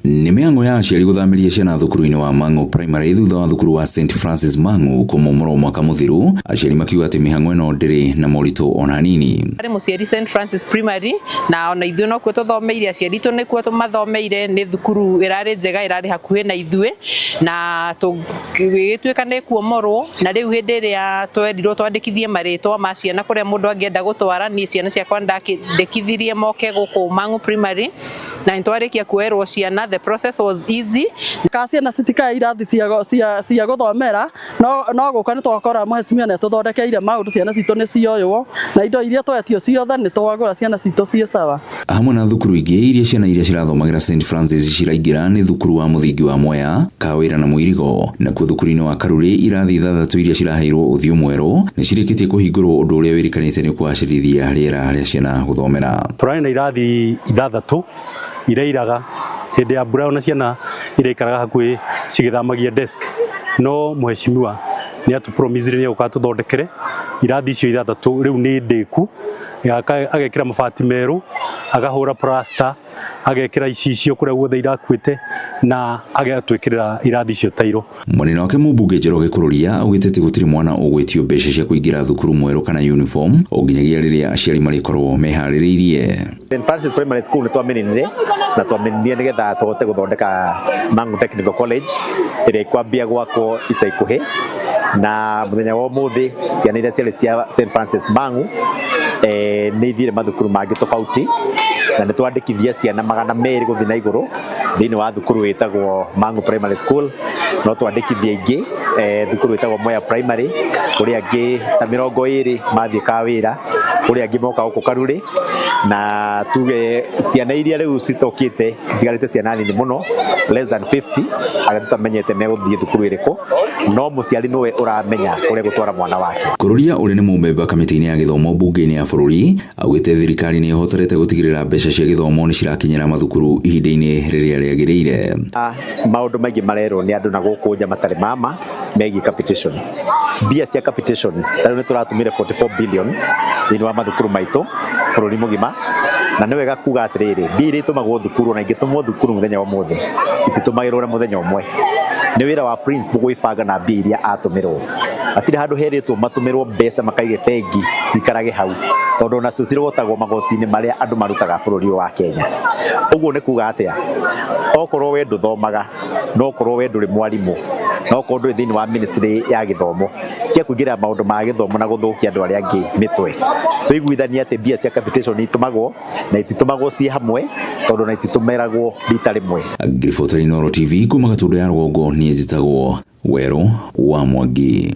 Nĩ mĩhang'o ya aciari gũthamĩria ciana thukuru-inĩ wa Mang'u Primary thutha wa thukuru wa St Francis Mang'u kũmomorwo mwaka mũthiru, aciari makiuga atĩ mĩhang'o ĩno ndĩrĩ na moritũ ona hanini. Arĩ mũciari St Francis Primary, na ona ithuĩ nokuo tũthomeire, aciari itũ nĩkuo mathomeire. Nĩ thukuru ĩrarĩ njega, ĩrarĩ hakuhĩ na ithuĩ, na gĩgĩtuĩka nĩ kuomorwo. Na rĩu hĩndĩ ĩrĩa twerirwo twandĩkithie marĩtwa ma ciana kũrĩa mũndũ angĩenda gũtwara, niĩ ciana ciakwa ndandĩkithirie moke gũkũ Mang'u Primary, na nĩtwarĩkia kuoerwo ciana. The process was easy. Ka ciana citikae irathi cia gũthomera, no gũka nĩ twakora mheshimiwa nĩ atũthondekeire maũndũ. Ciana citũ nĩ cioywo na indo iria twetio ciothe nĩ twagũra, ciana citũ ciĩ sawa. Hamwe na thukuru ingĩ iria ciana iria cirathomagĩra St Francis ciraingĩra nĩ thukuru wa mũthingi wa Mwea, Kawĩra na Mũirigo. Nakuo thukuru-inĩ wa Karuri, irathi ithathatũ iria ciraheirwo ũthiũ mwerũ nĩ cirĩkĩtie kũhingũrwo, ũndũ ũrĩa wĩrĩkanĩte nĩ kũgacĩrithia rĩera rĩa ciana gũthomera. Tũrarĩ na irathi ithathatũ irairaga hĩndĩ ya mbura, ona ciana iraikaraga hakuhĩ cigĩthamagia desk, no mheshimiwa nĩ atũpromisire nĩ egũka atũthondekere irathi icio ithathatũ. Rĩu nĩ ndĩku, agekĩra mabati merũ, agahũra plaster, agekĩra icicio kũrĩa guothe irakuĩte, na agatwĩkĩrĩra irathi icio tairo. Mwena wake, mũmbunge Njoroge Kururia augĩte atĩ gũtirĩ mwana ũgwĩtio mbeca cia kũingĩra thukuru mwerũ kana uniform o nginyagia rĩrĩa aciari marĩkorwo meharĩrĩirie. St Francis Primary School nĩ twamĩninire, na twamĩninire nĩgetha tũhote gũthondeka Mang'u Technical College ĩrĩa ĩkwambia gwakwo ica ikuhĩ. Na mũthenya wa ũmũthĩ ciana iria ciarĩ cia St Francis Mang'u nĩ ithiire mathukuru mangĩ tofauti, na nĩ twandĩkithia ciana 200 gũthiĩ na igũrũ thĩinĩ wa thukuru ĩtagwo Mang'u Primary School. No twandĩkithia ingĩ thukuru ĩtagwo Mwea Primary, kũrĩ angĩ ta 20 mathiĩ Kawĩra, kũrĩ angĩ moka gũkũ Karurĩ. Na tuge ciana iria rĩu citokĩte, itigarĩte ciana nini mũno, less than 50, arĩa tũtamenyete megũthiĩ thukuru ĩrĩkũ, no mũciari nĩwe ũramenya kũrĩa gũtwara mwana wake. Kururia, ũrĩa nĩ mũmemba kamĩtĩ-inĩ ya gĩthomo mbunge-inĩ ya bũrũri, augĩte thirikari nĩ ĩhotorete gũtigĩrĩra mbeca cia gĩthomo nĩ cirakinyĩra mathukuru ihinda-inĩ rĩrĩa rĩagĩrĩire. Maũndũ maingĩ marerwo nĩ andũ na gũkũ nja matarĩ mama megiĩ capitation, mbia cia capitation. Ta rĩu nĩ tũratũmire 44 billion thĩinĩ wa mathukuru maitũ bũrũri mũgima, na nĩ wega kuga atĩrĩrĩ, mbia iria itũmagwo thukuru, ona ingĩtũmwo thukuru mũthenya wa ũmũthĩ, ititũmagĩrwo na mũthenya ũmwe. Nĩ wĩra wa principal gwĩbanga na mbia iria atũmĩrwo. Hatirĩ handũ herĩtwo matũmĩrwo mbeca makaige bengi cikarage hau, tondũ onacio cirogotagwo magoti-inĩ marĩa andũ marutaga bũrũri ũyũ wa Kenya. Ũguo nĩ kuga atĩa? Okorwo we ndũthomaga, no okorwo we ndũrĩ mwarimũ, no okorwo ndũrĩ thĩinĩ wa ministry ya gĩthomo, tiga kũingĩrĩra maũndũ ma gĩthomo na gũthũkia andũ arĩa angĩ mĩtwe. Tũiguithanie atĩ mbia cia capitation itũmagwo na ititũmagwo ciĩ hamwe, tondũ na ititũmĩragwo rita rĩmwe. Ngiribotera Inooro TV kuma Gatũndũ ya rũgongo, niĩ njĩtagwo Werũ wa Mwangi.